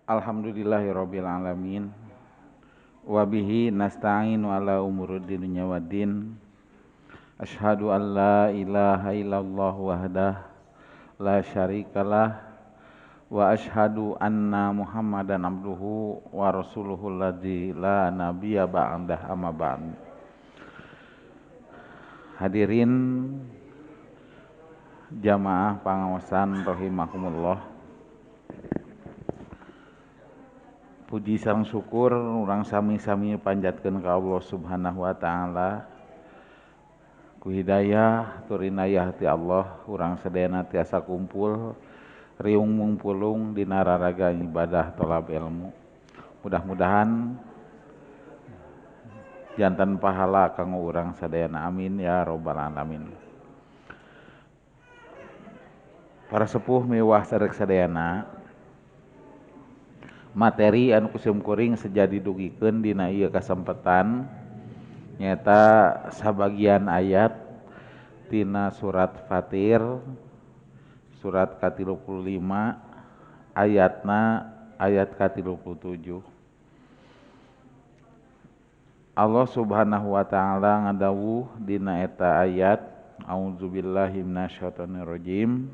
Alhamdulillahirabbil alamin. Wa bihi nasta'inu ala umuri dunya waddin. Asyhadu an la ilaha illallah wahdah la syarikalah wa asyhadu anna Muhammadan abduhu wa rasuluhu alladzi la nabiyya ba'dah amma ba'd. Hadirin jamaah pangaosan rahimakumullah. Puji sareng syukur urang sami-sami panjatkeun ka Allah Subhanahu wa taala. Ku hidayah tur inayah ti Allah urang sadayana tiasa kumpul riung mungpulung dina raraga ibadah tolab ilmu. Mudah-mudahan jantan pahala kanggo urang sadayana, amin ya robbal alamin. Para sepuh miwah sareng sadayana, materi anu kusim kuring sejadi dugikeun dina ieu kasempatan nyaeta sabagian ayat tina surat Fatir surat ka-35 ayatna ayat ka-37. Allah Subhanahu wa taala ngadawuh dina eta ayat, auzubillahi minasyaitonirrajim,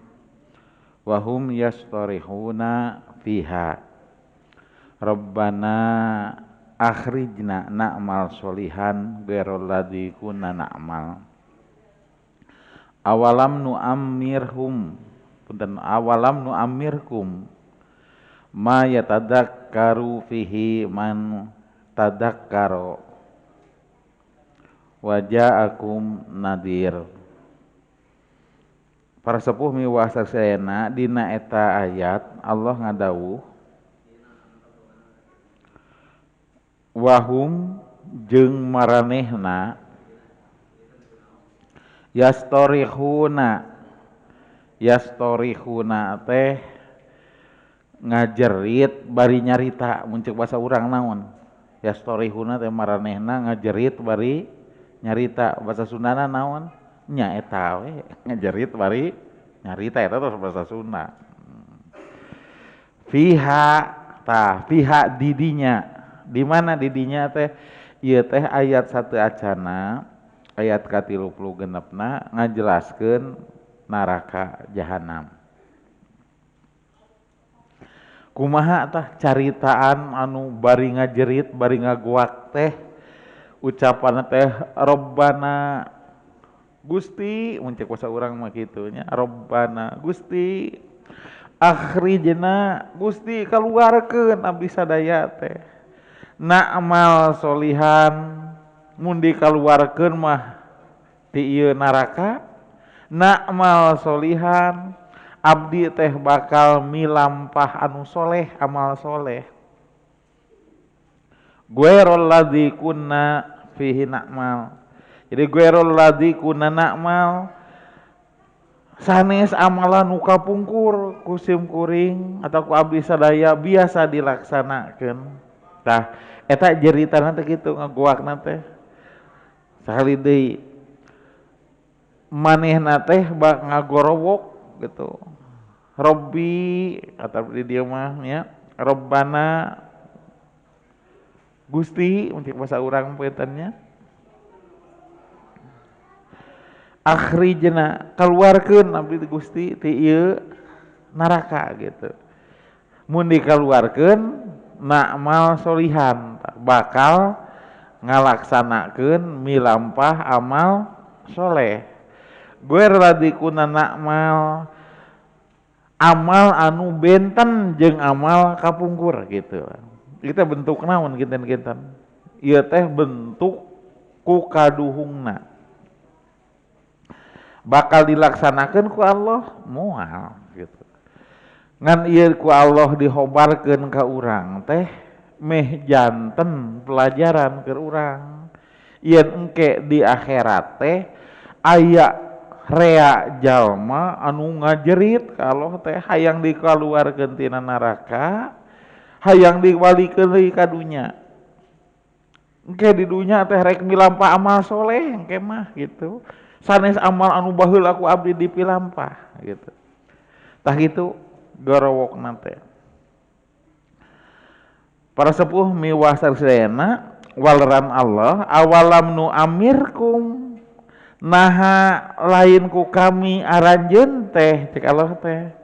wa hum yastarihuna fiha Rabbana akhrijna na'mal sholihan ghairal ladzi kunna na'mal. Awalam nu'ammirhum punten awalam nu'ammirkum ma yatadakkaru fihi man tadakkaro wa ja'akum nadir. Para sepuh miwah saksena dina eta ayat Allah ngadawuh wahum jeung maranehna yastorihuna, yastorihuna teh ngajerit bari nyarita, mun ceuk basa urang naon yastorihuna teh maranehna ngajerit bari nyarita, basa Sundana naon nya eta we ngajerit bari nyarita, eta terus basa Sunda. Fiha tah fiha didinya, di mana didinya teh ieu teh ayat 1 acana ayat ka-36 ngajelaskeun neraka jahanam. Kumaha tah caritaan anu bari ngajerit bari ngaguak teh ucapan teh Robbana Gusti, mun ceuk basa urang mah kitu nya, Robbana Gusti akhrijna Gusti kaluarkeun abdi sadaya teh na'mal solihan, mun dikaluarkeun mah ti ieu neraka, na'mal solihan abdi teh bakal milampah anu soleh, amal soleh, ghairul ladzi kunna fihi na'mal. Jadi ghairul ladzi kunna na'mal sanes amalan nu kapungkur ku sim kuring atau ku abdi sadaya biasa dilaksanakeun. Tah eta jeritana teh kitu ngaguakna teh. Sakali deui manehna teh bak ngagorowok gitu. Robbi atau di dieu mah nya Robbana Gusti mun cek basa urang punten nya. Akhrijna kaluarkeun abdi Gusti ti ieu neraka gitu. Mun dikaluarkeun na'mal solihan bakal ngalaksanakeun milampah amal soleh. Ghair ladzi kunna na'mal amal anu benten jeung amal kapungkur gitu. Kita bentuk naon kinten-kinten? Ieu teh bentuk ku kaduhungna. Bakal dilaksanakeun ku Allah moal gitu. Ngan ieu ku Allah dihobarkeun ka urang teh meh janten pelajaran keur urang. Yen engke di akhirat teh aya rea jalma anu ngajerit ka Allah teh hayang dikaluarkeun tina neraka, hayang dibalikeun deui ka dunya. Engke di dunya teh rek milampah amal soleh engke mah gitu. Sanes amal anu baheula ku abdi dipilampah gitu. Tah kitu gorowokna teh. Para sepuh miwah sarsadayana waleran Allah awalam nu amirkum naha lain ku kami aranjeun teh cek Allah teh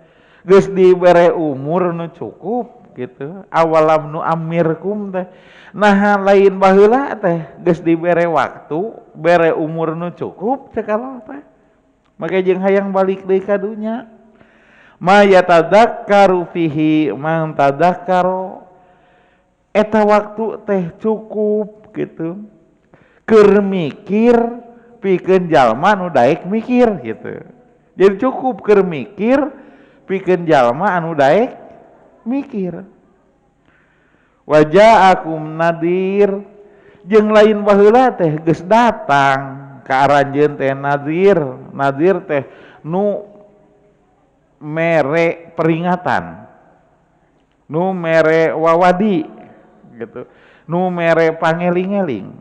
geus dibere umur nu cukup gitu awalam nu amirkum teh naha lain baheula teh geus dibere waktu bere umur nu cukup cek Allah teh make jeung hayang balik deui ka dunya ma yatadzakkaru fihi man tadzakkaru eta waktu teh cukup gitu keur mikir pikeun jalma anu daek mikir gitu. Jadi cukup keur mikir pikeun jalma anu daek mikir. Waja'akum nadir jeung lain baheula teh geus datang ka aranjeun teh nadir. Nadir teh nu mere peringatan, nu mere wawadi gitu, nu mere pangeling-eling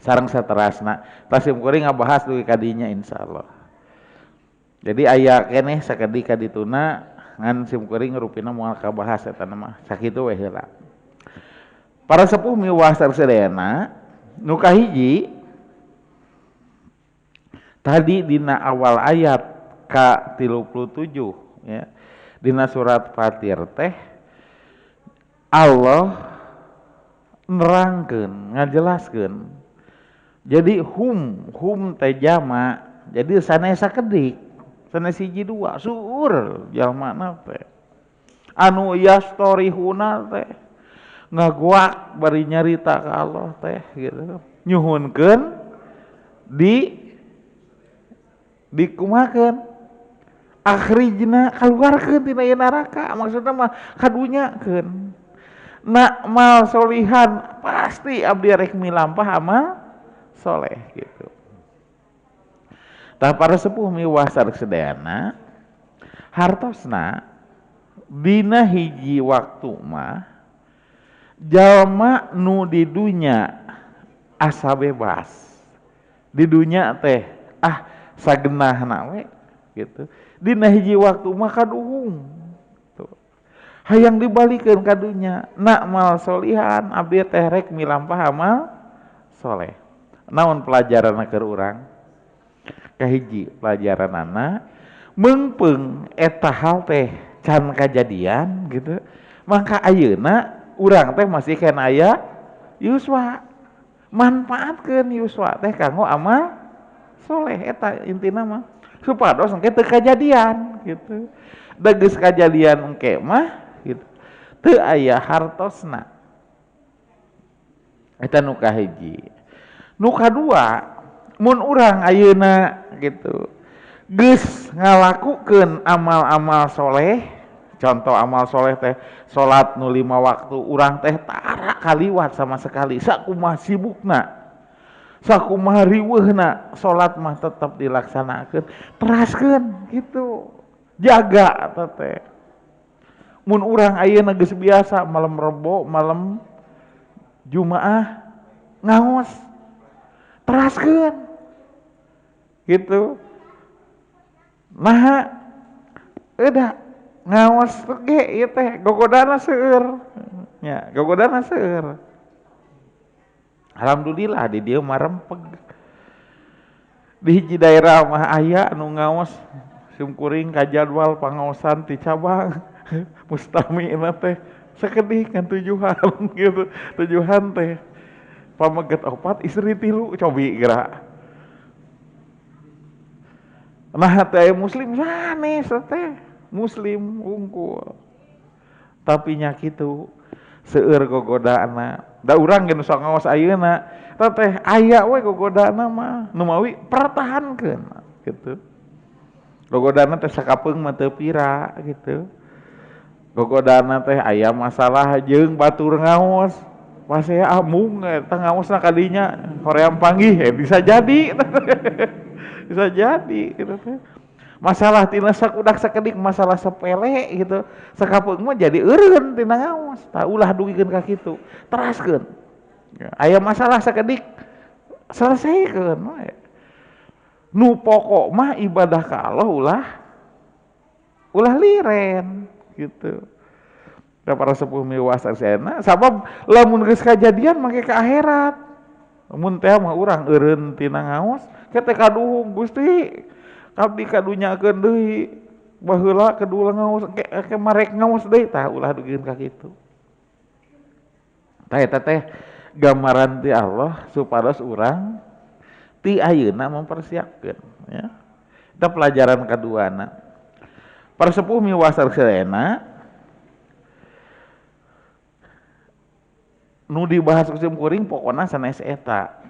sareng saterasna. Tasim kuring ngabahas dugi kadinya insyaallah. Jadi aya keneh sakedik kadituna ngan sim kuring rupina moal kabahas eta mah sakitu we heula. Para sepuh miwah sarsadayana nu kahiji tadi dina awal ayat ka 37 ya dina surat Fatir teh Allah nerangkeun ngajelaskeun. Jadi hum teh jama, jadi sanes sakedik, sanes hiji dua, suur jalmana teh. Anu yastorihuna teh ngaguak bari nyarita ka Allah teh gitu. Nyuhunkeun di dikumakeun. Akhrijna kaluarkeun tina ieu neraka, maksudna mah kadunyakeun. Nakmal solihan pasti abdi rek milampah amal soleh gitu. Tah para sepuh miwah sarsadayana hartosna dina hiji waktu mah jalma nu di dunya asa bebas. Di dunya teh ah sagenahna we gitu. Dina hiji waktu mah kaduhung. Hayang dibalikeun ka dunya nakmal solihan abdi teh rek milampah amal soleh. Naon pelajaran keur urang? Kahiji pelajaranana meungpeung eta hal teh can kajadian gitu. Maka ayeuna urang teh masih keneh aya yuswa. Manfaatkeun yuswa teh kanggo amal soleh eta intina mah. Supados engke teu kajadian gitu. Da geus kajadian engke mah gitu. Teu aya hartosna. Eta nu kahiji. Nu kadua, mun urang ayeuna gitu geus ngalakukeun amal-amal soleh, contoh amal soleh teh salat nu 5 waktu urang teh tara kaliwat sama sekali, sakumaha sibukna, sakumaha riweuhna, salat mah tetep dilaksanakeun, teraskeun gitu, jaga teh. Mun urang ayeuna geus biasa malam Rebo, malam Jumaah ngaos, teraskeun gitu. Nah udah ngaos ge ieu teh gogodana seueur nya, gogodana seueur. Alhamdulillah di dieu mah rempeg. Di hiji daerah mah aya nu ngaos simkuring ka jadwal pangaosan ti cabang mustamina teh sakedik kan tujuhan gitu, tujuhan teh pameget 4 istri 3 cobi gerak. Nah teh muslim sanes teh muslim unggul. Tapi nya kitu seueur gogodana. Da urang ge nu sok ngaos ayeuna teh aya we gogodana mah nu mawi pertahankeun gitu. Gogodana teh sakapeung mah teu pira gitu. Gogodana teh aya masalah jeung batur ngaos. Pasea amung eta ngaosna kadinya hoream panggih bisa jadi. Bisa jadi gitu teh. Masalah tina sakudak sakedik masalah sepele gitu. Sakapeung mah jadi eureun tina ngaos. Tah ulah dugikeun ka kitu. Teraskeun. Aya masalah sakedik selesaikeun we. Nu pokok mah ibadah ka Allah ulah liren gitu. Da para sepuh miwas arsena sabab lamun geus kajadian make ka akhirat. Mun teh mah urang eureun tina ngaos ke teh kaduhung Gusti abdi kadunyakeun deui baheula kedua ngaos ke marek ngaos deui tah ulah dugikeun ka kitu. Tah eta teh gambaran ti Allah supados urang ti ayeuna mempersiapkeun ya. Eta pelajaran kaduana. Para sepuh miwas arsena nu dibahas ku simkuring pokona sanes eta.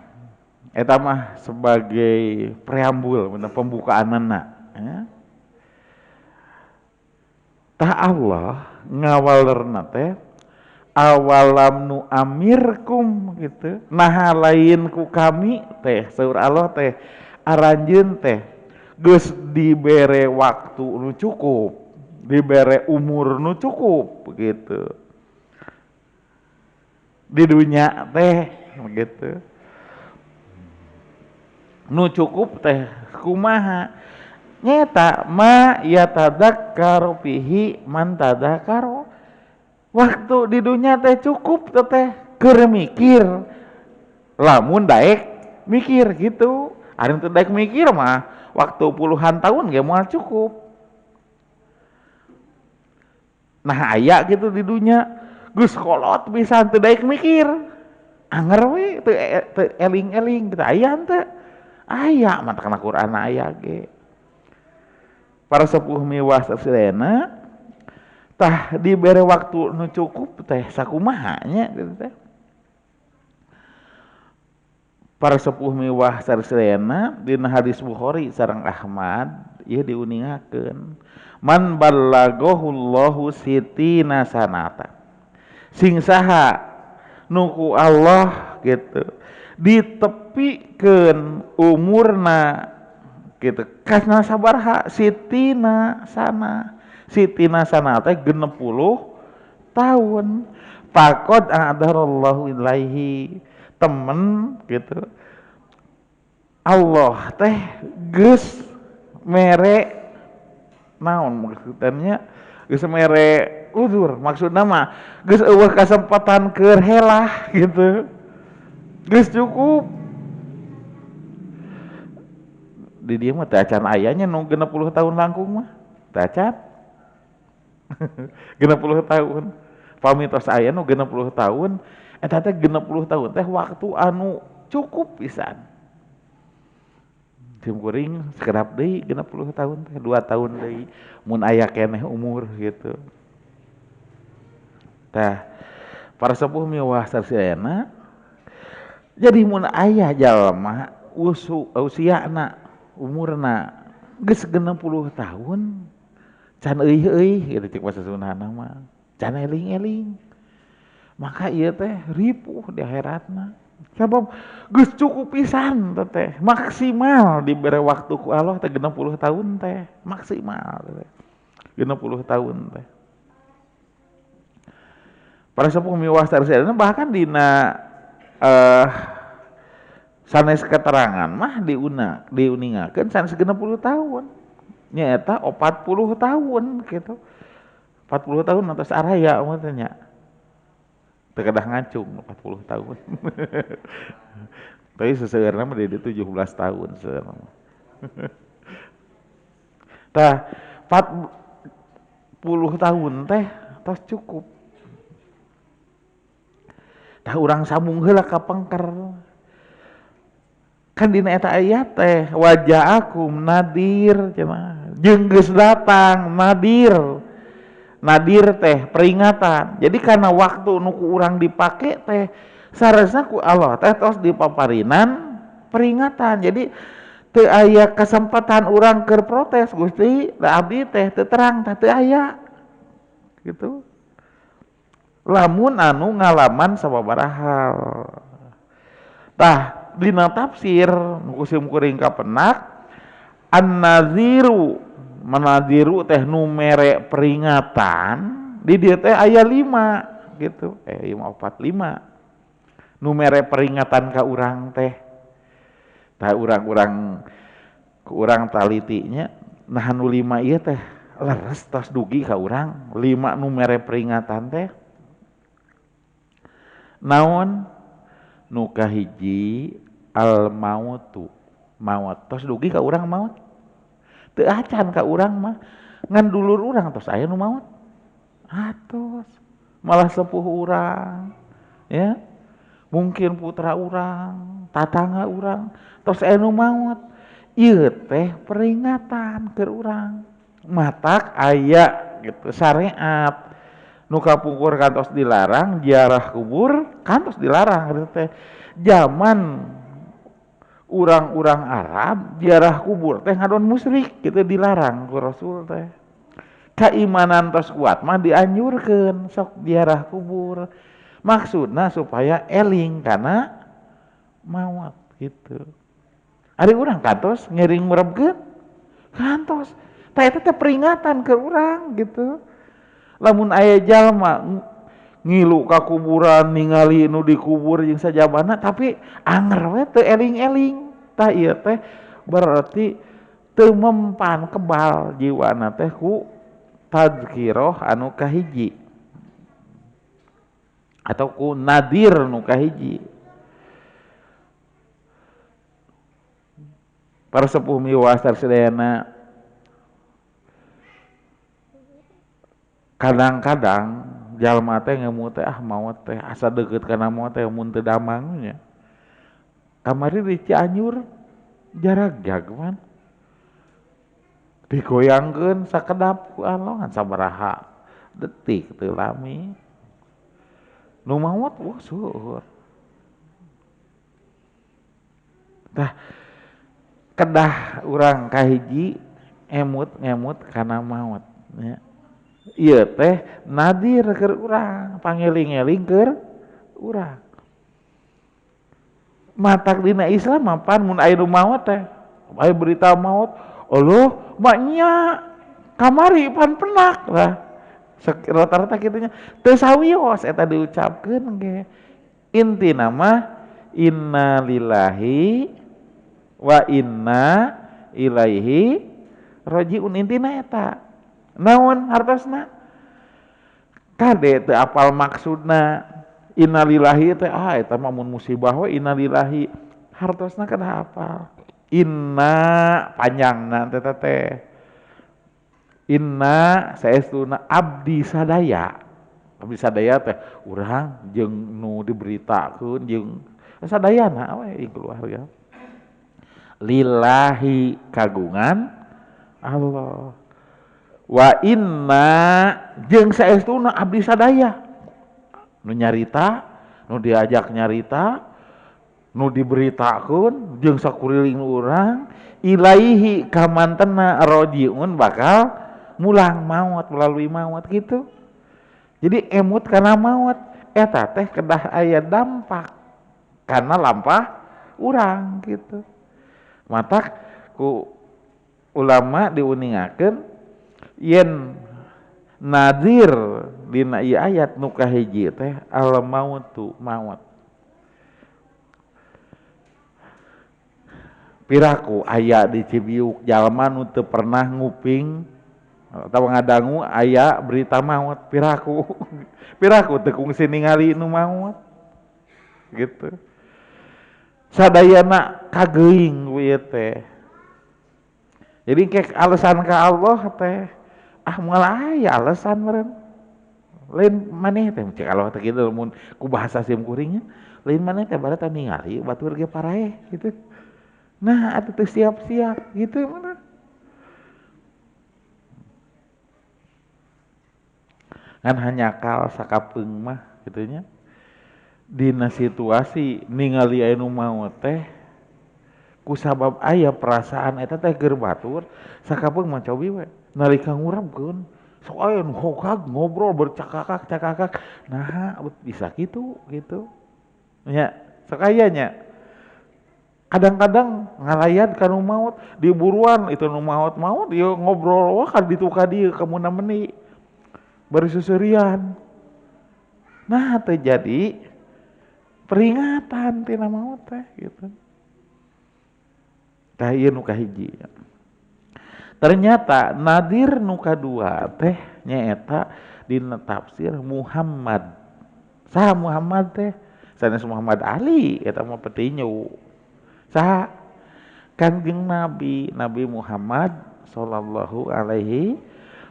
Eta mah sebagai preambul pembukaanana ya. Tah Allah ngawalerna teh awalam nu amirkum gitu. Naha lain ku kami teh saur Allah teh aranjeun teh geus dibere waktu nu cukup, dibere umur nu cukup gitu. Di dunia teh gitu. Nu cukup teh kumaha? Nyeta ma yatadzakkaru fihi man tadzakkaru. Waktu di dunia teh cukup teh keur mikir. Lamun daek mikir gitu. Ari teu daek mikir mah waktu puluhan tahun ge moal cukup. Nah aya gitu di dunia geus kolot pisan teu daek mikir. Anger we teu eling-eling kitu aya henteu. Aya mah kana Quran aya ge. Para sepuh miwas aslena tah dibere waktu nu cukup teh sakumaha nya kitu teh. Para sepuh miwah sarsilena dina hadis Bukhari sareng Ahmad ieu diuningakeun man ballagahullahu sitina sanata. Sing saha nu ku Allah gitu ditepikeun umurna gitu kana sabaraha sitina sana. Sitina sana teh 60 tahun. Faqad a'dzarallahu ilaihi temen gitu Allah teh geus mere naon maksudnya geus mere uzur maksudna mah geus eueuh kasempatan keur helah gitu geus cukup di dieu mah teh acan aya nya nu 60 tahun langkung mah teh acan 60 tahun pami tos aya nu 60 tahun eta teh 60 tahun teh waktu anu cukup pisan. Sim kuring sekedap deui 60 tahun teh 2 tahun deui mun aya keneh umur gitu. Tah para sepuh miwah sarsiana jadi mun aya jalma usiana umurna geus 60 tahun can euy-euy gitu cek bahasa Sundana mah can eling-eling. Maka ieu teh ripuh di akhiratna. Sabab geus cukup pisan teh maksimal dibere waktu ku Allah teh 60 tahun teh maksimal teh 60 tahun teh. Para sepuh miwas sarsiana bahkan dina sanes keterangan mah diuningakeun sanes 60 tahun. Nyaeta 40 tahun gitu. 40 tahun atas araya mah teh nya. Teu kedah ngacung 40 tahun. Tapi seseueurna mah di 17 tahun seseueurna mah. Tah 40 tahun teh tos cukup. Tah urang sambung heula ka pengker. Kan dina eta ayat teh waja'akum nadir cenah. Jeung geus datang nadir. Nadir teh peringatan. Jadi karena waktu nu ku urang dipake teh sarasna ku Allah teh tos dipaparinan peringatan. Jadi teu aya kesempatan urang keur protes Gusti, da abdi teh teu terang teh teu aya. Gitu. Lamun anu ngalaman sababaraha hal. Tah dina tafsir nu sim kuring kapenak an-naziru manadiru teh nu mere peringatan di dieu teh aya 5 gitu 5 4 5 nu mere peringatan ka urang teh tah urang-urang ku urang talitinya nah nu 5 ieu teh Leres tos dugi ka urang 5 nu mere peringatan teh. Naon nu kahiji al mautu. Maut tos dugi ka urang maut. Teu acan ka urang mah ngan dulur urang tos aya nu maut. Atos malah sepuh urang ya. Mungkin putra urang, tatangga urang tos aya nu maut. Ieu teh peringatan keur urang. Matak aya gitu syariat nu kapungkur kantos dilarang ziarah kubur kantos dilarang gitu teh. Zaman urang-urang Arab ziarah kubur teh ngadon musyrik gitu dilarang ku Rasul teh. Keimanan tos kuat mah dianjurkeun sok ziarah kubur. Maksudna supaya eling kana maut gitu. Ari urang kantos ngiring ngurebkeun kantos. Tah eta teh peringatan ke urang gitu. Lamun aya jalma ngilu ka kuburan ningali nu dikubur jeung sajabana tapi anger we teu eling-eling. Tah ieu teh berarti teu mempan kebal jiwana teh ku tadzkiroh anu kahiji atau ku nadir nu kahiji. Para sepuh miwasar sadayana kadang-kadang jalma teh ngemu teh ah maot teh asa deukeut kana maot teh mun teu damang nya. Kamari di Cianjur jarak jagoan digoyangkeun sakedap ku Allah ngan sabaraha detik teu lami. Nu maot wah seueur. Tah kedah urang kahiji emut-ngemut kana maot nya. Ieu teh nadir keur urang, pangeling-eling keur urang. Matak dina Islam mah pan mun aya nu maot teh, aya berita maot, Allah maknya kamari pan penak lah. Rata-rata kitu nya teu sawios eta diucapkeun ge. Intina mah innalillahi wa inna ilaihi rajiun intina eta. Naon hartosna? Kade teu apal maksudna. Innalillahi teh ah eta mah mun musibah we innalillahi. Hartosna kada apal. Inna panjangna teh teh. Inna saestuna abdi sadaya. Abdi sadaya teh urang jeung nu diberitakeun jeung sadayana we keluarga. Lillahi kagungan Allah. Wa inna jeung saestuna abdi sadaya nu nyarita, nu diajak nyarita, nu diberitakeun jeung sakuriling urang ilaihi kamantena rajiun bakal mulang maut melalui maut gitu. Jadi emut kana maut eta teh kedah aya dampak kana lampah urang gitu. Matak ku ulama diuningakeun yen nadir dina ieu ayat nu kahiji teh al mautu maut. Piraku aya di Cibiuk jalma nu teu pernah nguping atawa ngadangu aya berita maut piraku. Piraku teu kungsi ningali nu maut gitu. Sadayana kageuing ku ieu teh. Jadi kek alasan ka Allah teh ah moal aya alasan meureun. Lain maneh teh cek Allah teh kitu mun ku bahasa sim kuringnya, lain maneh teh bareta ningali batur ge paraeh gitu. Nah, atuh teu siap-siap gitu meureun. Ngan hanyakal sakapeung mah kitu nya. Dina situasi ningali aya nu maot teh kusabab aya perasaan eta teh keur batur sakapeung mah cobi we nalika ngurapkeun sok aya nu hokag ngobrol bercakakak-cakakak naha bisa kitu gitu nya sok aya nya kadang-kadang ngalayan ka nu maot diburuan itu nu maot-maot ieu ngobrol wah ka ditu ka dieu kamuna meuni bari susurian nah teh jadi peringatan tina maot teh gitu. Tah ieu nu kahiji. Ternyata nadir nu kadua teh nyaeta dina tafsir Muhammad. Saha Muhammad teh? Sanes Muhammad Ali eta mah petinju. Saha? Kangjeng Nabi, Nabi Muhammad sallallahu alaihi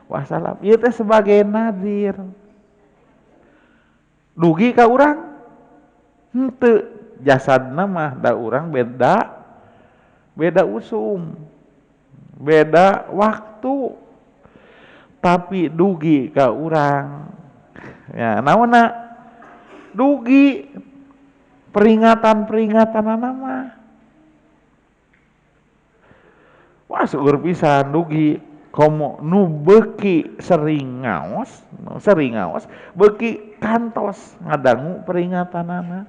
wasallam. Ieu teh sebagai nadir. Dugi ka urang? Henteu, jasadna mah da urang beda usum, beda waktu. Tapi dugi ka urang. Ya, naonna? Dugi peringatan-peringatanana mah. Wah, seueur pisan dugi komo nu beuki sering ngaos, beuki kantos ngadangu peringatanana.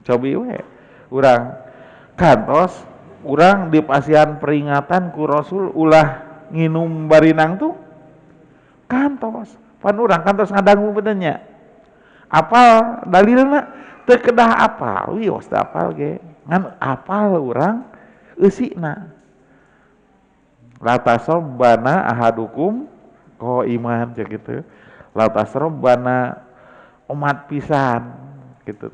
Cobi we urang kantos urang dipasihan peringatan ku Rasul ulah nginum bari nangtung. Kantos, pan urang kantos ngadangu bener nya. Apal dalilna? Teu kedah apal, wios teu apal ge. Ngan apal urang eusina. Latasobbana ahadukum qaiman cek gitu. Latasobbana omat pisan gitu.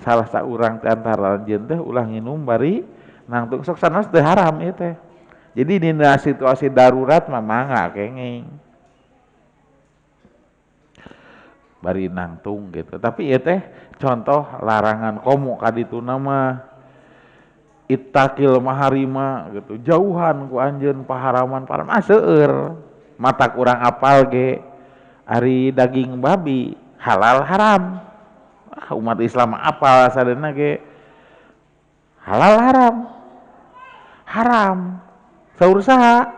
Salah saurang teh antara anjeun teh ulah nginum bari nangtung sok sanes teu haram ieu teh. Jadi dina situasi darurat mah mangga kenging bari nangtung gitu. Tapi ieu teh contoh larangan komo kadituna mah ittaqil maharima gitu, jauhan ku anjeun paharaman param seueur mata kurang apal ge ari daging babi halal haram. Umat Islam apal sadena ge halal haram haram saur saha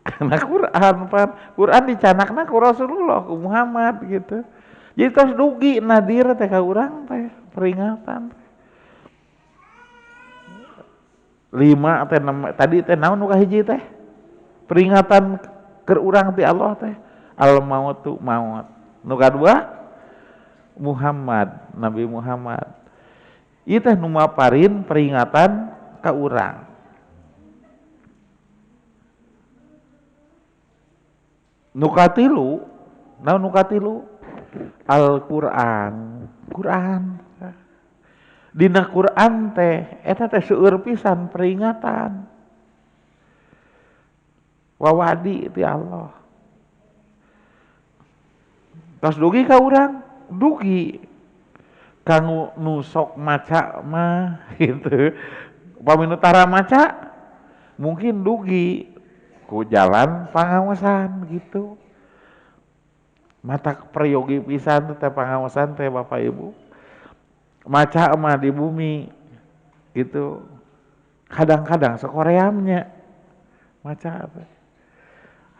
karena Quran pan Quran dicanakna ku Rasulullah ku Muhammad gitu. Jadi tos dugi nadir teh ka urang teh peringatan 5 teh 6 tadi teh naon nu kahiji teh peringatan keur urang ti Allah teh al mautu maut. Nu kadua Muhammad, Nabi Muhammad. Ieu teh nu maparin peringatan ka urang. Nu katilu, naon nu katilu? Al-Qur'an. Qur'an. Dina Quran teh eta teh seueur pisan peringatan wawadi ti Allah. Tos dugi ka urang, dugi kanggo nu sok maca mah gitu. Upami nu tara maca mungkin dugi ku jalan pangaosan gitu. Mata peryogi pisan teh pangaosan teh Bapak Ibu. Maca mah di bumi gitu. Kadang-kadang sakoreamnya maca apa?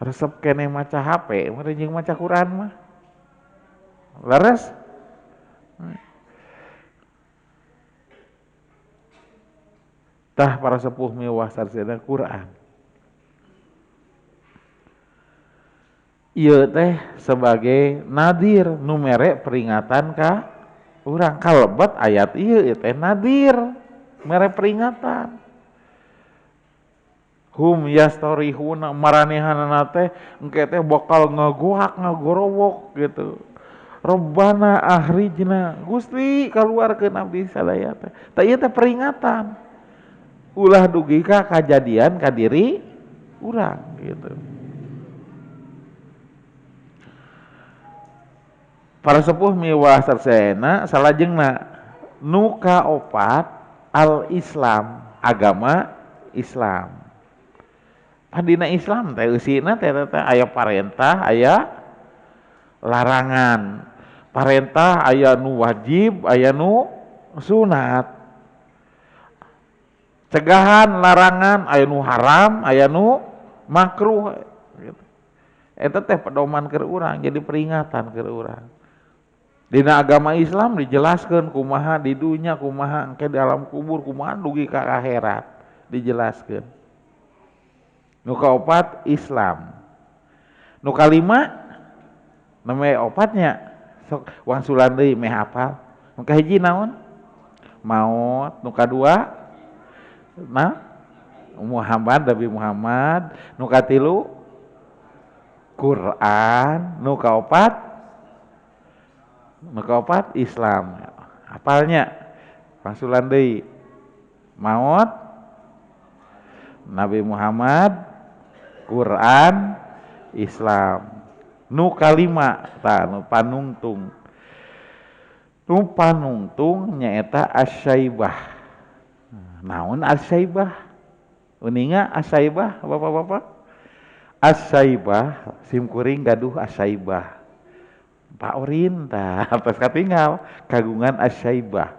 Resep keneh maca HP, meureun jeung maca Quran mah. Leres? Tah para sepuh miwah sarjana Quran. Ieu teh sebagai nadir nu mere peringatan ka urang kalebet ayat ieu teh nadir mere peringatan. Hum yastarihuna maranehanana teh engke teh bakal ngagoak ngagorowok gitu. Robbana akhrijna, Gusti kaluarkeun abdi sadaya teh. Tah ieu teh peringatan. Ulah dugi ka kajadian ka diri urang gitu. Para sepuh miwah sarsena salajengna nu kaopat al-Islam, agama Islam. Padina Islam teh eusina teh aya parentah, aya larangan. Parentah aya nu wajib, aya nu sunat. Cegahan, larangan aya nu haram, aya nu makruh gitu. Eta teh pedoman keur urang, jadi peringatan keur urang. Dina agama Islam dijelaskeun kumaha di dunya, kumaha engke di alam kubur, kumaha dugi ka akhirat, dijelaskeun. Nu kaopat Islam. Nu kalima namanya opatnya sok wangsulan deui meh hafal. Nu kahiji naon? Maot. Nu kadua nah Muhammad, Nabi Muhammad, nu katilu Quran, nu kaopat Islam. Apalnya pangsulan deui maot, Nabi Muhammad, Quran, Islam. Nu kalima tah nu panungtung. Nu panungtung nyaeta asyaibah. Naon asyaibah? Uninga asyaibah bapak-bapak? Asyaibah sim kuring gaduh asyaibah. Pak Orin tah atas katinggal kagungan asyaibah.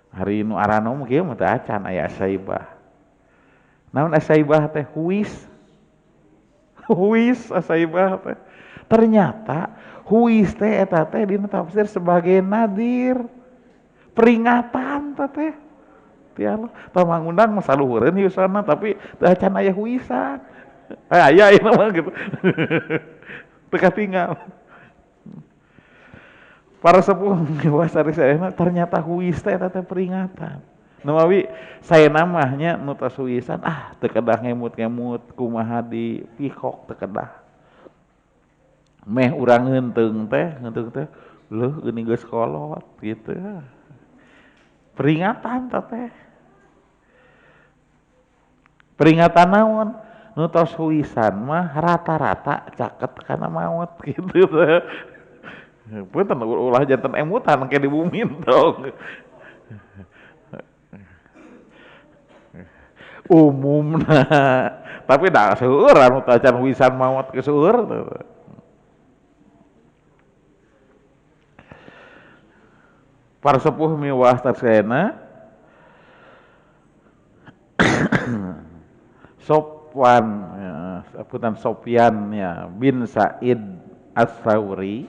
Hari nu aranom kieu mah teu acan aya asyaibah. Naon asyaibah teh? Huis. Huis asyaibah teh. Ternyata huis teh eta teh dina tafsir sebagai nadir, peringatan teh. Ti Allah tah mangundang mah saluhureun yusana tapi teu acan aya huisan. Aya ieu mah gitu. Teu katinggal. Para sepuh miwasari sadayana ternyata huis teh eta teh peringatan. Numawi saya namanya nu tos huisan ah teu kedah ngemut-ngemut kumaha di pikok teu kedah. Meh urang ngeunteung teh leuh geuning geus kolot gitu. Peringatan teh. Peringatan naon? Nu tos huisan mah rata-rata caket kana maot gitu teh. Punten ulah janten emutan ke di bumi tong. Umumna tapi dah seueur anu teu acan huisan maot ke seueur. Para sepuh miwah tarsena Sofwan ya, sebutan Sofyan ya bin Said As-Sauri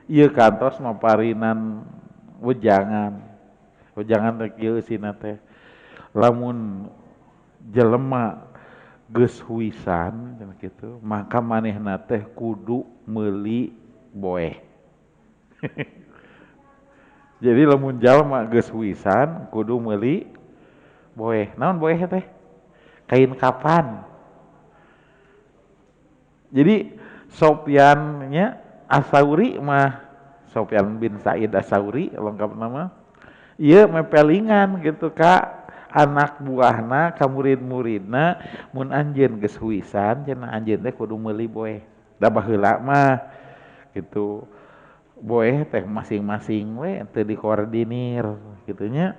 ieu kantos maparinan wejangan. Wejangan teh kieu eusina teh lamun jelema geus huisan cenah kitu maka manehna teh kudu meuli boeh. Jadi lamun jalma geus huisan kudu meuli boeh. Naon boeh teh? Kain kapan. Jadi Sofyannya As-Sauri mah Sofyan bin Said As-Sauri lengkap nama. Ieu mepelingan gitu ka anak buahna ka murid-muridna mun anjeun geus huisan cenah anjeun teh kudu meuli boeh. Da baheula mah gitu. Boeh teh masing-masing we teu dikoordinir kitu nya.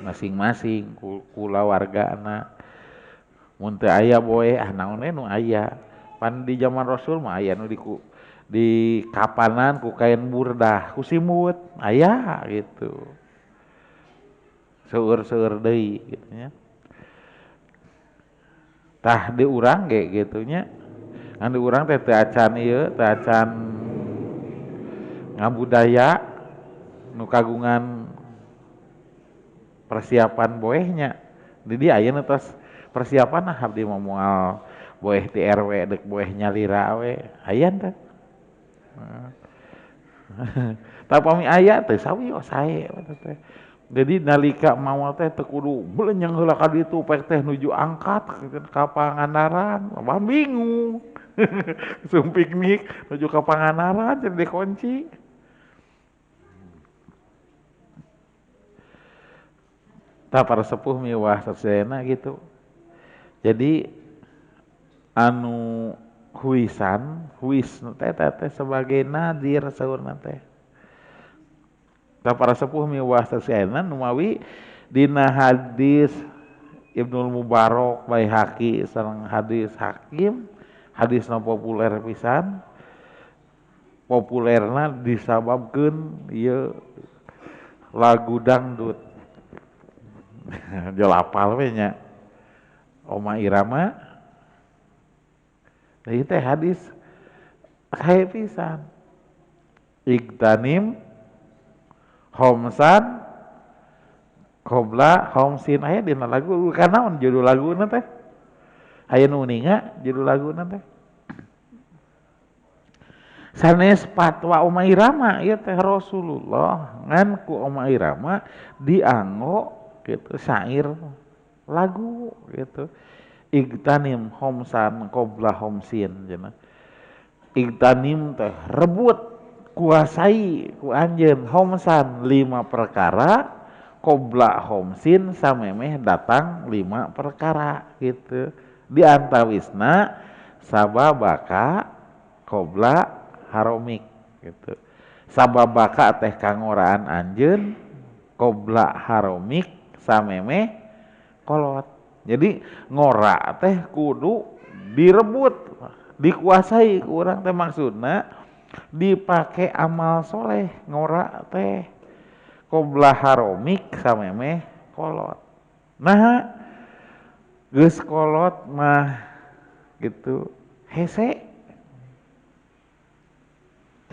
Masing-masing kulawargana. Mun teu aya boeh ah naon we nu aya. Pan di zaman Rasul mah aya nu di kapanan ku kain burdah ku simut aya gitu. Seueur-seueur deui kitu nya. Tah di urang ge kitu nya. Ngan di urang teh teu acan ieu, teu acan ngabudaya nu kagungan persiapan boehnya. Jadi ayeuna tos persiapan ah abdi mah moal boeh ti RW deuk boeh nyalira we aya teh. Tah pami aya teh sawios sae teh. Jadi nalika mawa teh teu kudu belenyeng heula ka ditu pek teh nuju angkat ka Pangandaran, wah bingung. Sum piknik nuju ka Pangandaran jadi dikunci. Tah para sepuh miwah sadayana gitu. Jadi anu huisan, huis teh teh sebagai nadir saurna teh. Tah para sepuh miwah sadayana numawi dina hadis Ibnul Mubarak Baihaqi sareng hadis Hakim, hadisna populer pisan. Populerna disababkeun ieu lagu dangdut. Jol apal we nya. Oma Irama. Nah, ieu teh hadis sae pisan. Igtanim homsan qobla homsin aya dina lagu kanaon judul laguna teh? Aya nu uninga judul laguna teh. Sanes fatwa Oma Irama ieu teh Rasulullah ngan ku Oma Irama dianggo gitu, syair lagu gitu. Igtanim homsan qobla homsin cenah. Igtanim teh rebut, kuasai ku anjeun homsan 5 perkara, qobla homsin samemeh datang 5 perkara gitu. Di antawisna sababaka qobla haromik gitu. Sababaka teh kangoraan anjeun, qobla haromik samemeh kolot. Jadi ngora teh kudu direbut, dikuasai ku urang teh, maksudna dipake amal soleh ngora teh qobla haromik samemeh kolot. Nah geus kolot mah gitu hese.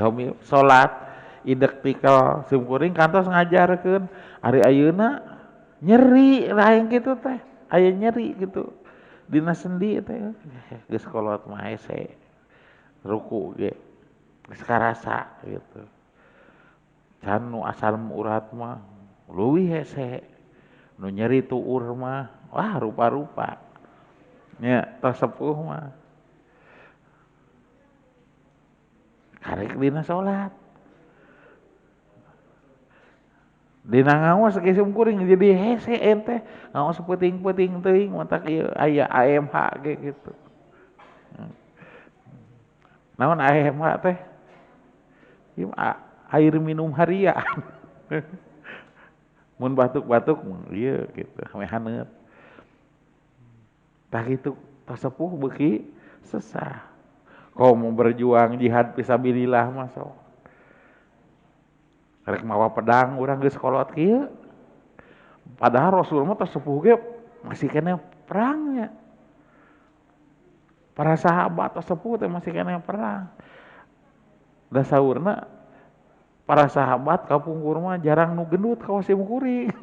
Tomi salat idek tikel simkuring kantos ngajarkeun ari ayeuna nyeri lain kitu teh, aya nyeri gitu dina sendi teh geus kolot mah hese ruku ge geus karasa gitu. Can nu asal urat mah leuwih hese, nu nyeri tuur mah wah rupa-rupa nya, tos sepuh mah karek dina salat dina ngaos ge simkuring jadi hese ente ngaos peuting-peuting teuing matak ieu aya AMH ge gitu. Naon AMH teh? Ieu air minum harian. Mun batuk-batuk ieu gitu meh haneut. Tah kitu tos sepuh beuki sesah. Komo berjuang jihad fisabilillah mah sok. Rek mawa pedang urang geus kolot kieu. Padahal Rasul mah tos sepuh ge masih keneh perangnya. Para sahabat tos sepuh teh masih keneh perang. Da saurna para sahabat kapungkur mah jarang nu gendut ka simkuring.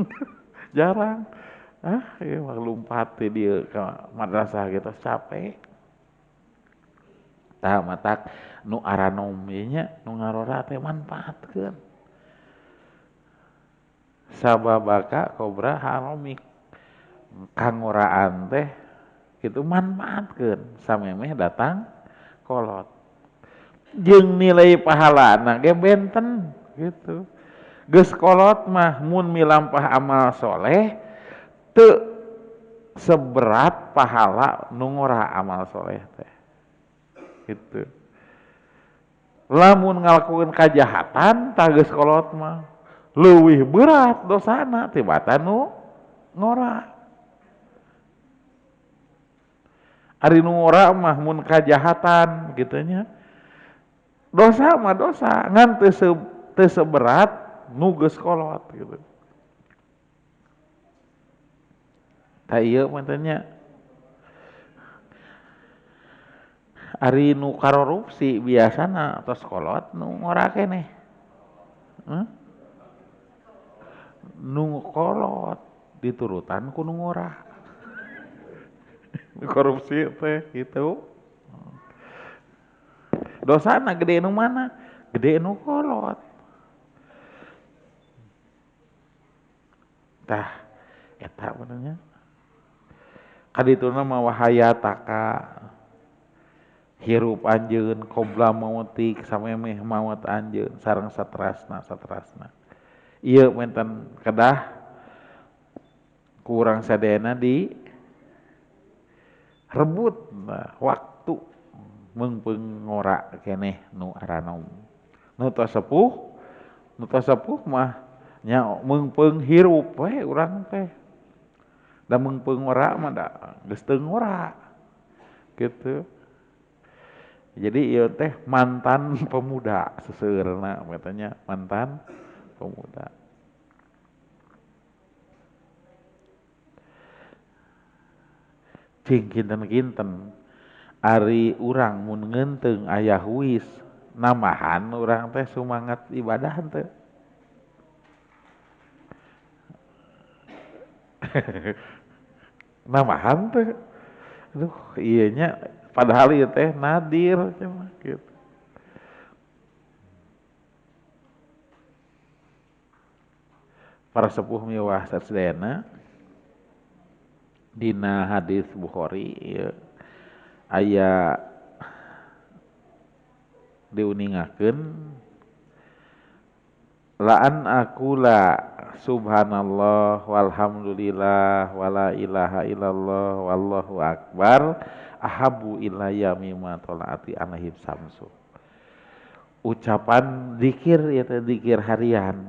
Jarang. Ah, ieu mah lumpat teh dieu ka madrasah gitu capek. Tah matak nu aranom ieu nya nu ngarora teh manfaatkeun. Sababaka kobra haromik kangoraan teh kitu manfaatkeun samemeh datang kolot. Jeung nilai pahalana ge benten gitu. Geus kolot mah mun milampah amal soleh teu seberat pahala nu ngora amal soleh teh. Gitu. Lamun ngalakukeun kajahatan tah geus kolot mah leuwih berat dosana tibatan nu ngora. Ari nu ngora mah mun kajahatan kitu nya dosa mah dosa ngan teu seberat nu geus kolot gitu. Tah ieu mah teh nya ari nu karorupsi biasana tos kolot nu ngora keneh. Nu kolot diturutan ku nu ngora. Korupsi teh gitu. Dosana gede nu mana? Gede nu kolot. Tah eta benernya. Kadituna mah wahayataka hirup anjeun qobla mautik samemeh maot anjeun sareng satrasna. Ieu menten kedah kurang sadayana di rebut nah, waktu meungpeung ngora keneh nu aranom. Nu tos sepuh mah nya meungpeung hirup we urang teh. Da meungpeung ngora mah da geus teu ngora. Gitu. Jadi ieu teh mantan pemuda seseueurna katanya mantan pemuda. Cing kinten-kinten ari urang mun ngeunteung aya huis namahan urang teh sumangat ibadah teh. Namahan teh. Aduh, ieu nya padahal ieu teh nadir cenah gitu. Para sepuh miwah sadayana Dina hadis Bukhari ieu aya diuningakeun la'an aqula subhanallah walhamdulillah wala ilaha illallah wallahu akbar ahabbu ilayya mimma tola'ati alaihi samsu. Ucapan zikir ieu teh zikir harian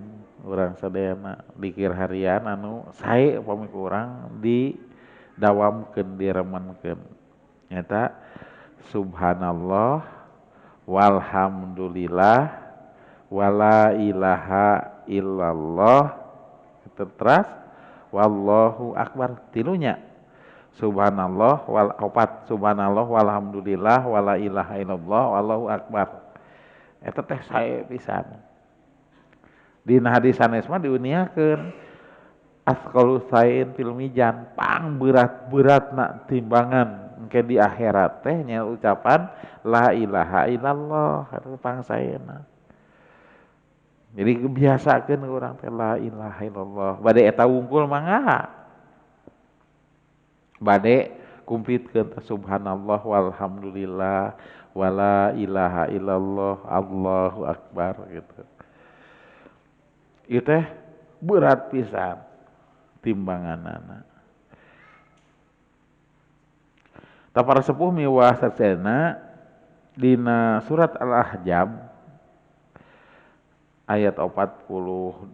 urang sadayana, zikir harian anu sae upami ku urang didawamkeun diremenkeun nyata subhanallah walhamdulillah wala ilaha illallah teras wallahu akbar tilunya subhanallah wal opat subhanallah walhamdulillah wala ilaha illallah wallahu akbar eta teh sae pisan. Dina hadis sanes mah diuniakeun asqalu sain fil mizan pang berat-beratna timbangan engke di akhirat teh nya ucapan la ilaha illallah eta pang saena. Jadi kebiasakeun urang teh la ilaha illallah. Bade eta wungkul mangga. Bade kumplitkeun subhanallah walhamdulillah wala ilaha illallah Allahu akbar gitu. Ieu teh berat pisan timbanganana. Tah para sepuh miwah sasena dina surat Al-Ahzab ayat 42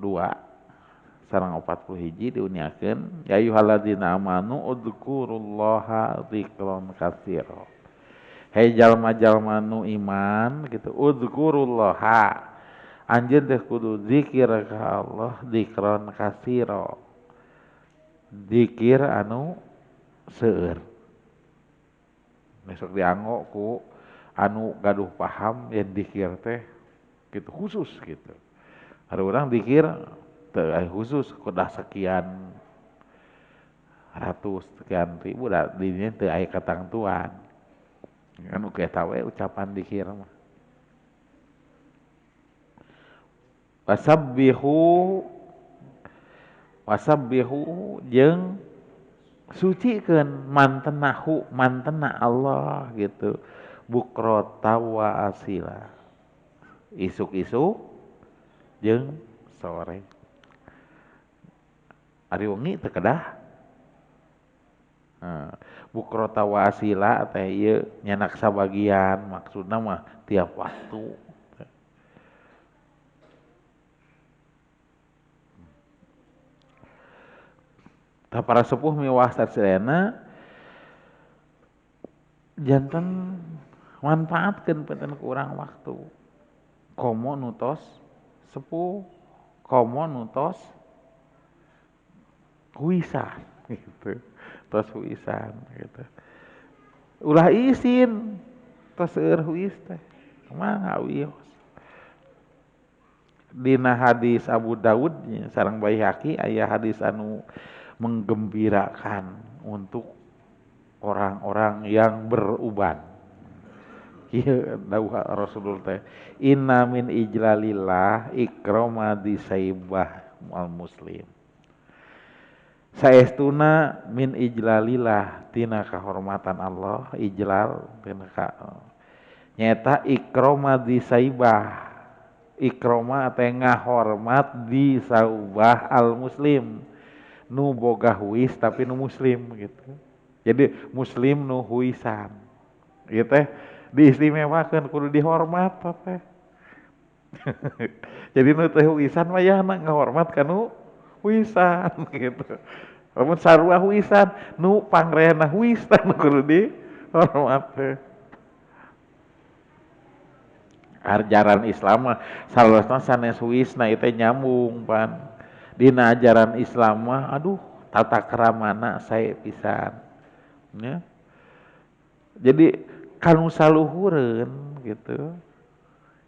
sareng 41 diuniakeun ya ayyuhalladzina amanu udzkurullaha dzikran katsira. Hei jalma-jalma nu iman gitu udzkurullaha anjeun teh kudu zikir ka Allah dzikran katsira. Zikir anu seueur. Besok dianggo ku anu gaduh paham yen zikir teh gitu khusus gitu. Ada orang dikir teu khusus kudah sekian ratus sekian ribu da dinya teu aya katangtuan. Anu eta we ucapan dikir mah. Wasabbihu wasabbihu jeung sucikeun mantenahu mantena Allah gitu. Bukrota wa asila. Isuk-isuk jeung sore. Ari wengi teu kedah. Bukrota wa asila teh ieu nyanak sabagian maksudna mah tiap waktu. Tah para sepuh miwah sadayana janten manfaatkeun penten ku urang waktu. Komo nutos sepuh, komo nutos huisan gitu. Tos huisan gitu. Ulah isin tos seueur huis teh. Mangga wios. Dina hadis Abu Daud sareng Baihaqi aya hadis anu menggembirakan untuk orang-orang yang beruban. Ieu dawuh Rasulullah teh inna min ijlalillah ikrama disaibah al muslim. Saestuna min ijlalillah tina kahormatan Allah ijlal tina ka nyata ikrama disaibah ikrama teh ngahormat disaubah al muslim nu boga huis tapi nu muslim gitu. Jadi muslim nu huisan ieu teh diistimewakeun kudu dihormat teh. Jadi nu teh huisan mah yahna ngahormat ka nu huisan gitu. Lamun sarua huisan nu pangrena huisan kudu dihormat teh. Ajaran Islam mah salosna sanes huisna ieu teh nyambung pan. Dina ajaran Islam mah aduh tata kramana sae pisan. Ya. Jadi kanu saluhureun gitu.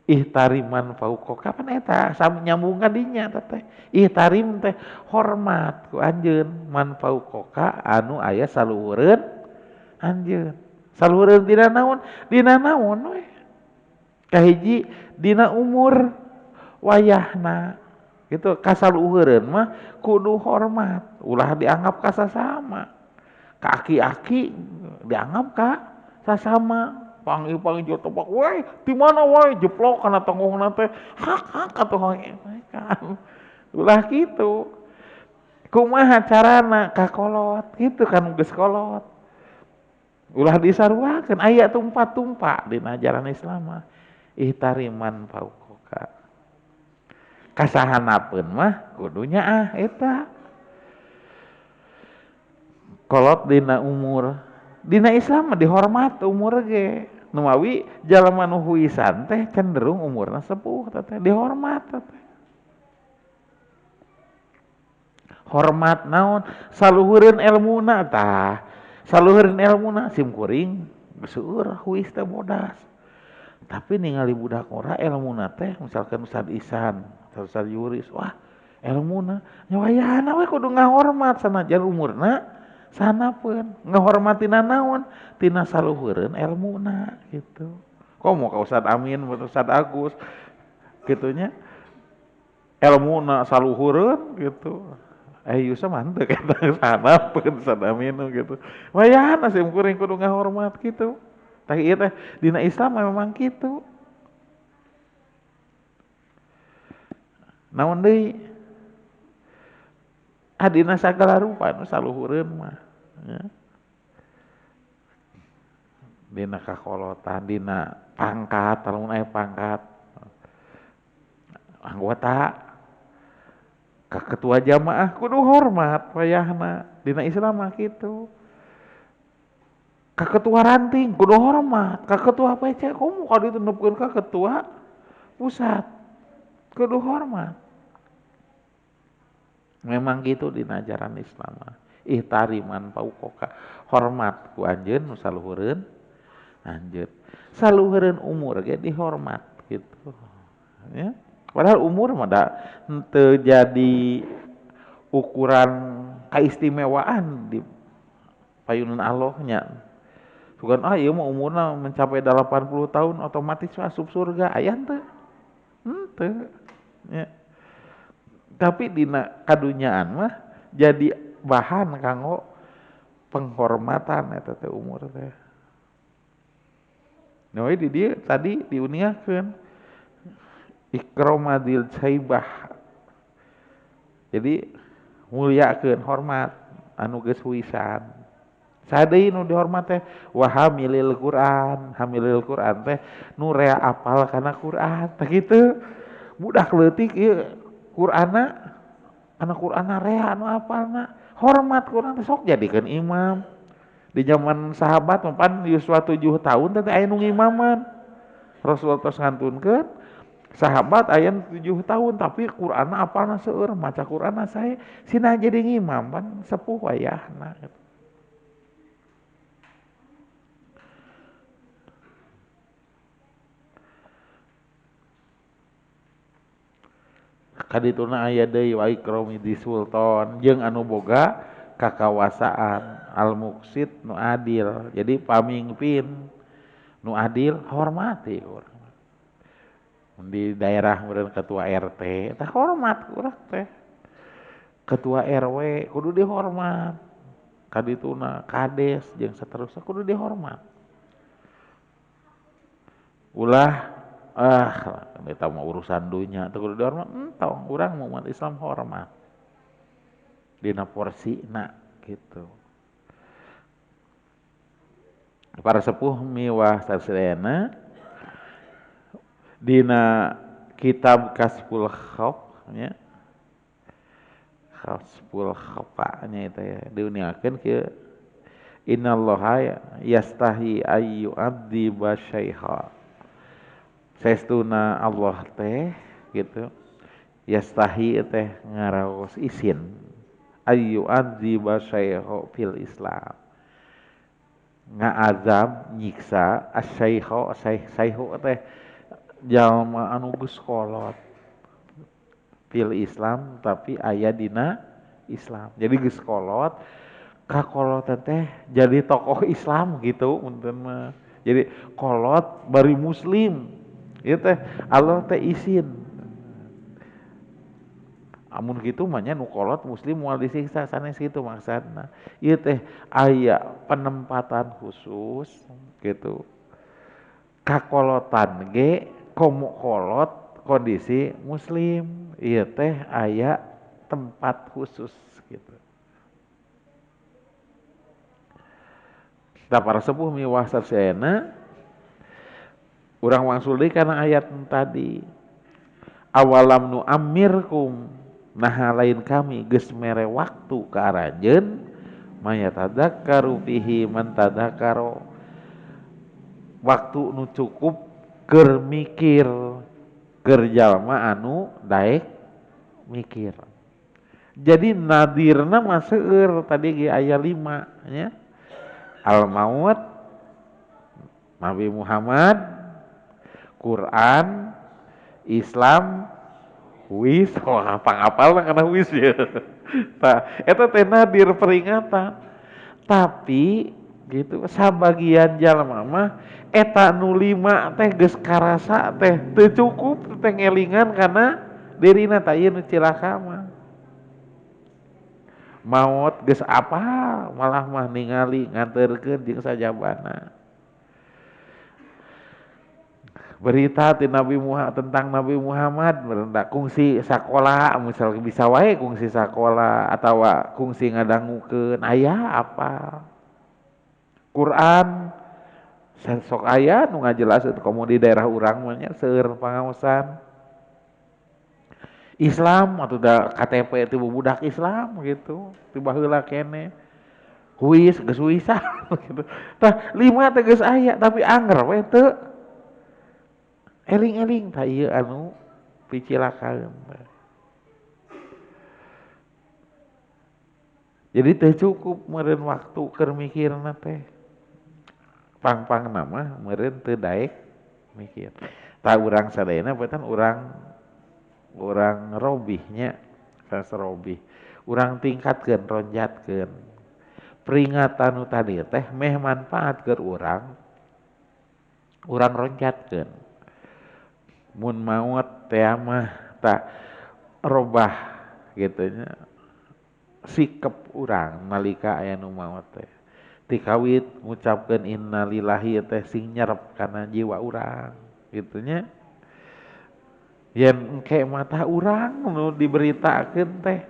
Ihtariman fauqa kapan eta sami nyambung ka dinya teh. Ihtarim teh hormat ku anjeun man fauqa anu aya saluhureun anjeun. Saluhureun dina naon? Dina naon we. Kahiji dina umur wayahna gitu kasaluhureun mah kudu hormat, ulah dianggap kasasama. Ka aki-aki dianggap ka sasama panggil-panggil tepak woi di mana woi jeplok kana tonggohna teh hak hak atuh kan ulah kitu kumaha carana ka kolot kitu kan geus kolot ulah disaruakeun aya tumpa-tumpa dina ajaran Islam mah ihtariman fauqaka kasahanapeun mah kudu nyaah eta kolot dina umur dina Islam mah dihormat umur ge numawi jalma nu huisan teh cenderung umurna sepuh teh dihormat teh hormat naon saluhureun elmuna tah saluhureun elmuna sim kuring seueur huis teh bodas tapi ningali budak ora elmuna teh misalkan Ustaz Isan Ustaz Yuris wah elmuna nya wayahna we kudu ngahormat sanajan umurna sanapeun ngahormatina naon tina saluhureun elmuna gitu komo ka Ustaz Amin Ustaz Agus gitunya elmuna saluhureun gitu Yusa mah henteu eta sanapeun Ustaz Amin gitu wayahna sim kuring kudu ngahormat gitu tah ieu teh dina Islam memang kitu naon deui dina sagala rupa nu saluhureun mah ya. Dina kakolotan dina pangkat lamun aya pangkat anggota ka ketua jamaah kudu hormat wayahna dina Islam mah kitu ka ketua ranting kudu hormat ka ketua PC komo ka ditu nepkeun ka ketua pusat kudu hormat memang gitu dina ajaran Islam mah ihtariman fauqaka hormat ku anjeun nu saluhureun anjeun saluhureun umur ge dihormat gitu ya padahal umur mah da henteu jadi ukuran kaistimewaan di payunan Allah nya sugan ah ieu mah umurna mencapai 80 tahun otomatis asup surga aya henteu henteu ya tapi dina kadunyaan mah jadi bahan kanggo penghormatan eta teh umur teh. Nah, di dieu tadi diuniakeun ikromadil saibah. Jadi muliakeun hormat anu geus huisan. Sadeui nu dihormat teh wa hamilil Quran, hamilil Quran teh nu rea apal kana Quran tah kitu. Budak leutik ieu Qur'anna kana Qur'anna rea anu apalna hormat Qur'an teh sok jadikeun imam. Di zaman sahabat mah pan yuswa 7 tahun teh aya nu ngimaman. Rasulullah tos ngantunkeun sahabat aya 7 tahun tapi Qur'anna apalna seueur maca Qur'anna sae sina jadi ngimam pan sepuh wayahna. Kadituna aya deui wa ikrami di sultan jeung anu boga kakawasaan al muqsit nu adil. Jadi pamimpin nu adil hormati urang. Di daerah meureun ketua RT tah hormat urang teh. Ketua RW kudu dihormat. Kadituna kades jeung saterusna kudu dihormat. Ulah eta mah urusan dunya teu kudu dihormat entong urang umat Islam hormat dina porsina gitu. Para sepuh miwah sadayana dina kitab Kasful Khaf nya Kasful Khafa nya eta ya diuniakeun kieu innallaha yastahi ayyu adziba syaiha saestuna Allah teh gitu yastahi teh ngaraos isin ayu adziba syaikha fil Islam ngaazab nyiksa asyaikha syaikhu teh jalma anu geus kolot fil Islam tapi aya dina Islam jadi geus kolot kakolotan teh jadi tokoh Islam gitu punten mah jadi kolot bari muslim ieu teh Allah teh isin Amun kitu mah nya nu kolot muslim moal disiksa sanes kitu maksudna. Ieu teh aya penempatan khusus gitu. Kakolotan ge komo kolot kondisi muslim ieu teh aya tempat khusus gitu. Tah para sepuh miwah sadayana urang wangsul deui kana ayat tadi. Awalam nu amirkum naha lain kami geus mere waktu ka aranjeun mayatadzakkaru fihi man tadzakaro. Waktu nu cukup keur mikir keur jalma anu daek mikir. Jadi nadirna mah seueur tadi ge aya 5 nya. Al maut, Nabi Muhammad, Quran, Islam, wis, wah pangapal kana wis ya. Tah eta teh nadir peringatan. Tapi gitu sabagian jalma mah eta nu 5 teh geus karasa teh teu cukup teh ngelingan kana dirina tah ieu nu cilaka mah. Maot geus apa malah mah ningali nganterkeun jeung sajabana. Berita ti Nabi Muhammad tentang Nabi Muhammad merendak kungsi sakola misalnya bisa wae kungsi sakola atawa kungsi ngadangukeun aya apa. Quran sok aya nu ngajelaskeun komo di daerah urang mah nya seueur pangaosan. Islam atau da KTP itu budak Islam gitu ti baheula keneh huis geus huisan gitu. Tah 5 teh geus aya tapi anger we teu eling-eling tah ieu anu picilakaeun. Jadi teu cukup meureun waktu keur mikirna teh. Pang-pangna mah meureun teu daek mikir. Tah urang sadayana beutan urang robihnya, sanes robih. Urang tingkatkeun, ronjatkeun. Peringatan nu tadi teh meh manfaat keur urang, urang ronjatkeun. Mun maot teh mah tah robah gitu nya sikep urang nalika aya nu maot teh. Tikawit ngucapkeun innalillahi teh sing nyerep kana jiwa urang gitu nya. Yen engke mata urang nu diberitakeun teh.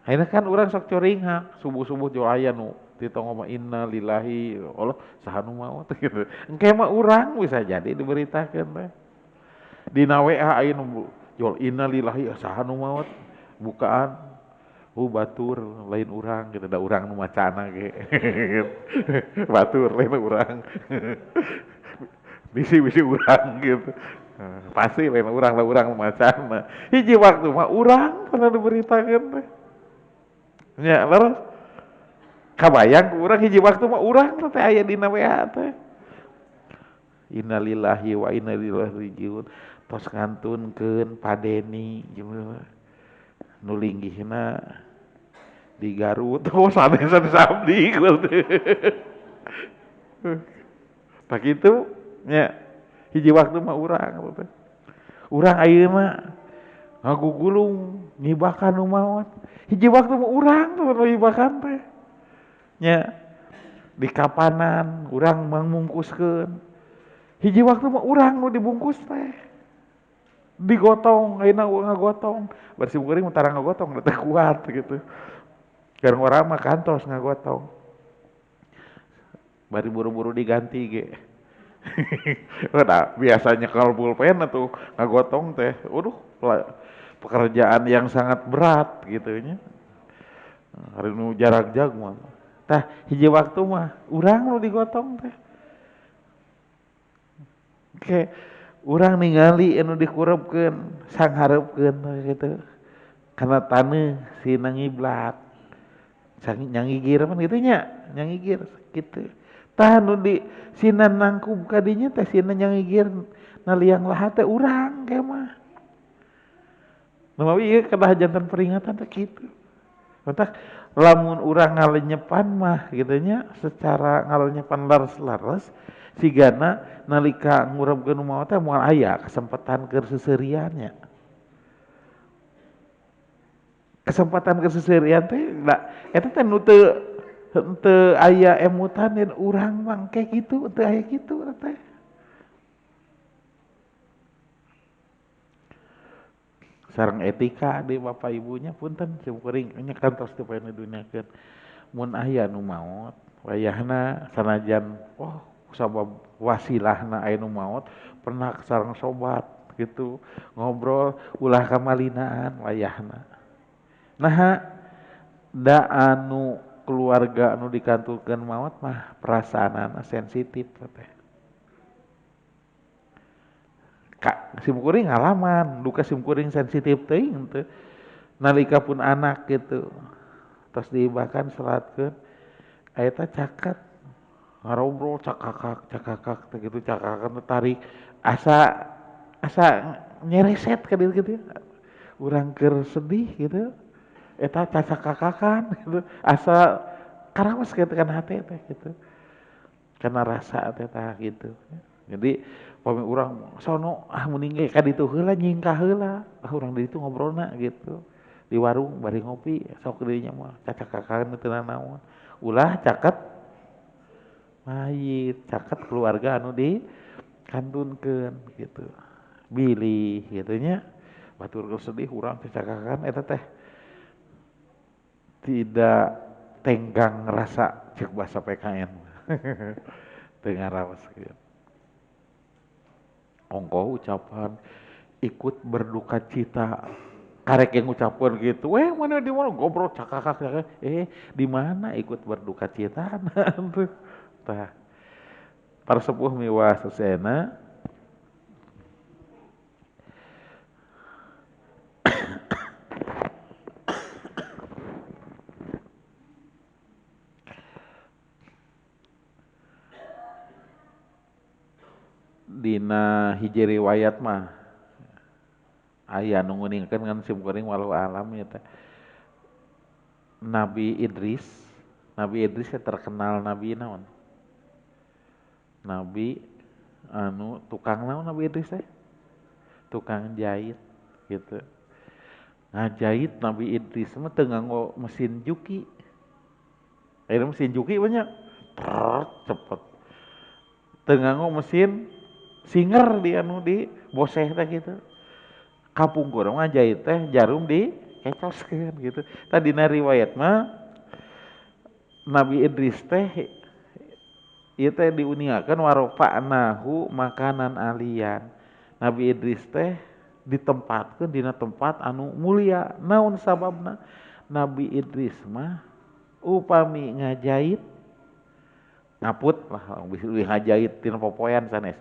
Ayeuna kan urang sok coringhak subuh-subuh jo aya nu ditong mah innalillahi Allah saha nu maot gitu. Engke mah urang bisa jadi diberitakeun teh. Dina WA aya nu jol innalillahi saha nu maot bukaan batur lain urang gitu da urang nu macana ge. Batur lain urang. Bisi-bisi urang gitu. Pasti lain urang lah urang macana. Hiji waktu mah urang pernah diberitakeun teh. Nya leres. Kabayang ku urang hiji waktu mah urang teh aya dina WA teh. Innalillahi wa inna ilaihi rajiun. Tos ngantunkeun padeni nu linggihna di Garut. Oh sanes-sanes abdi gitu. Tah kitu nya hiji waktu mah urang teh. Urang ayeuna ngagugulung nyibakan nu maot. Hiji waktu mah urang tuh nu nyibakan teh. Nya di kapanan urang mangmungkuskeun. Hiji waktu mah urang nu dibungkus teh. Digotong, ayeuna ngagotong. Bari simkuring mah tara ngagotong teh kuat gitu. Gareng urang mah kantos ngagotong. Bari buru-buru diganti ge. Nah, biasanya kalau pulpen atau ngagotong teh, waduh, pekerjaan yang sangat berat gitu nya. Hari nu jarak jauh mah. Tah hiji waktu mah urang nu digotong teh. Oke, urang ningali anu dikurebkeun, sanghareupkeun gitu. Kana taneuh sina ngiblat. Sang nyangigir pan kitu nya, nyangigir kitu. Tah nu di sina nangkub ka dinya teh sina nyangigir na liang lahat teh urang ke mah. Nu mawi ieu kedah janten peringatan teh kitu. Matak lamun urang ngalenyepan mah kitu nya secara ngalenyepan leres-leres sigana nalika ngurebkeun nu maot teh moal aya kesempatan keur seuseurian nya. Kesempatan keseseurian teh da eta teh nu teu henteu aya emutan dan urang mah kayak gitu teu aya kitu teh. Sareng etika di bapak ibunya punten sim kuring nya kantos teu pae duniakeun. Mun aya nu maot wayahna sanajan oh sabab wasilahna aya nu maot pernah sareng sobat gitu ngobrol ulah kamalinaan wayahna. Naha da anu keluarga anu dikantunkeun maot mah perasaanana sensitif teh. Kak sim kuring ngalaman duka sim kuring sensitif teuing teu nalika pun anak gitu tos diibakan salatkeun eta caket ngarobrol cakakak cakakak teh gitu cakakan tarik asa asa nyereset ka dieu kitu urang keur sedih gitu eta cacakakakan gitu asa karaos kitu kana hate teh gitu kana rasa teh tah gitu. Jadi pami urang sono ah mending ge ka ditu heula nyingkah heula ah urang di ditu ngobrolna gitu di warung bari ngopi sok dinya mah cacakakan teu nanaon ulah caket mayit caket keluarga anu dikantunkeun gitu bilih gitu nya batur keur sedih urang cacakakan eta teh tidak tenggang rasa cek bahasa PKN teu ngaraos gitu. Ongkoh ucapan ikut berduka cita karek yang ucapan gitu mana di mana ngobrol cakakak cakakak di mana ikut berduka cita tuh tah para sepuh miwa sesena dina hiji riwayat mah aya nu nguningkeun ngan sim kuring walau alam ya teh Nabi Idris teh terkenal nabi naon nabi anu tukang naon Nabi Idris teh tukang jahit gitu ngajahit Nabi Idris mah teu nganggo mesin juki ayeuna mesin juki banyak cepet teu nganggo mesin singer di anu di boseh teh gitu kapungkur ngajahit teh jarum di kecoskeun gitu. Tadina riwayat mah Nabi Idris teh ieu teh diuningakeun warofa'nahu makanan alian. Nabi Idris teh ditempatkeun dina tempat anu mulia. Naon sababna? Nabi Idris mah upami ngajahit ngaput lah bisa ngajahit tina popoean sanes.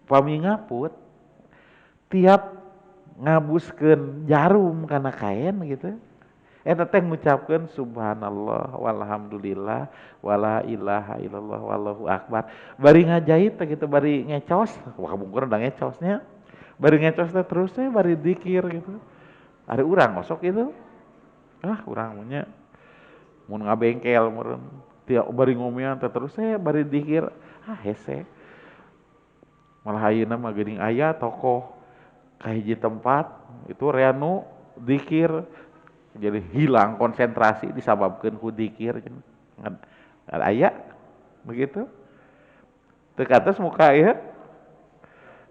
Upami ngaput tiap ngabuskeun jarum kana kain gitu eta teh ngucapkeun subhanallah walhamdulillah wala ilaha illallah wallahu akbar bari ngajahit teh gitu bari ngecos kabungkur da ngecosnya bari ngecos teh terus teh bari dzikir gitu ari urang osok gitu ah urang nya mun ngabengkel meureun tiap bari ngomean teh terus teh bari dzikir ah hese malah ayeuna mah geuning aya tokoh ka hiji tempat itu reanu dzikir jadi hilang konsentrasi disababkeun ku dzikir aya begitu teu katos muka ieu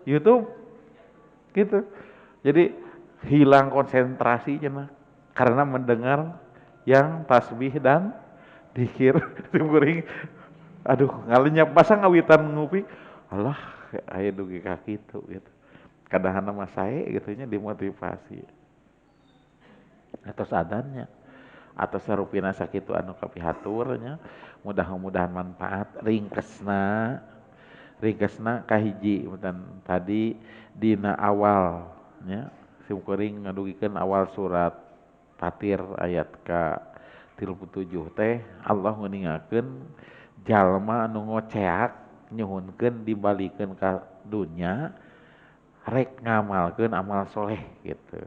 YouTube gitu jadi hilang konsentrasi cenah karena mendengar yang tasbih dan dzikir kuring aduh ngalenyap masa ngawitan ngopi alah aya dugi ka kitu gitu kadahana mah sae gitu nya dimotivasi atos adannya atau sarupina sakitu anu kapihatur nya mudah-mudahan manfaat ringkesna kahiji dan tadi dina awal nya sim kuring ngadugikeun awal surat Fatir ayat ka 37 teh Allah nguningakeun jalma anu ngoceak nyuhunkeun dibalikeun ka dunya rek ngamalkeun amal soleh gitu.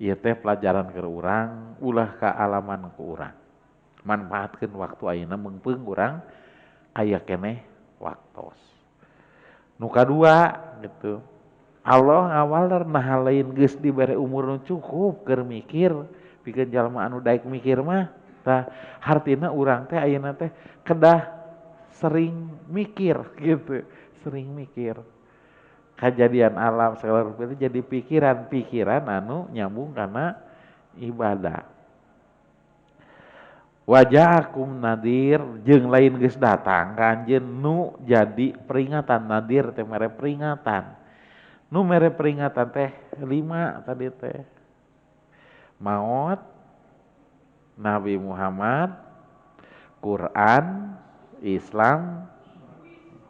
Ieu teh pelajaran keur urang ulah kaalaman ku urang. Manfaatkeun waktu ayeuna meungpeung urang aya keneh waktos. Nu kadua gitu. Allah ngawaler naha lain geus dibere umur nu cukup keur mikir Pikeun jalma anu daek mikir mah tah hartina urang teh ayeuna teh kedah sering mikir gitu, sering mikir. Kejadian alam segala rupa itu jadi pikiran-pikiran anu nyambung karena ibadah. Wajaakum nadir jeung lain geus datang ka anjeun nu jadi peringatan. Nadir teh mere peringatan. Nu mere peringatan teh 5 tadi teh. Maut, Nabi Muhammad, Quran, Islam,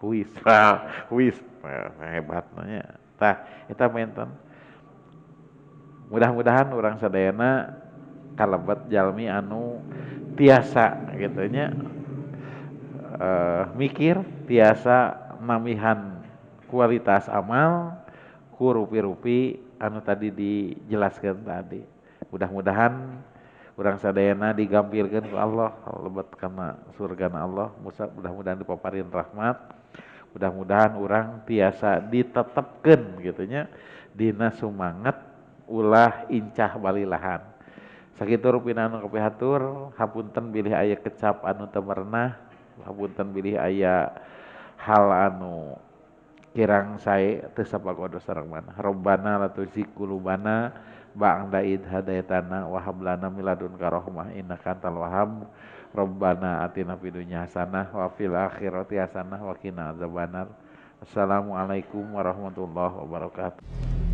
Wisra, wis hebat nanya. Tah eta menten. Mudah-mudahan urang sadayana kalebet jalmi anu tiasa gitu nya, mikir, tiasa namihan kualitas amal ku rupi-rupi anu tadi dijelaskan tadi. Mudah-mudahan urang sadayana digampilkeun ku Allah, lebet kana surgana Allah. Mudah-mudahan dipaparin rahmat. Mudah-mudahan urang tiasa ditetepkeun gitu nya dina sumanget ulah incah balilahan. Sakitu rupina anu kapihatur, hapunten bilih aya kecap anu teu merenah, hapunten bilih aya hal anu kirang sae teu sapagodos sareng manah. Rabbana la tuzigh qulubana ba'da idh hadaitana wa hab lana min ladunka rahmah innaka antal wahhab. Rabbana atina fid dunya hasanah wa fil akhirati hasanah wa qina adzabannar. Assalamualaikum warahmatullahi wabarakatuh.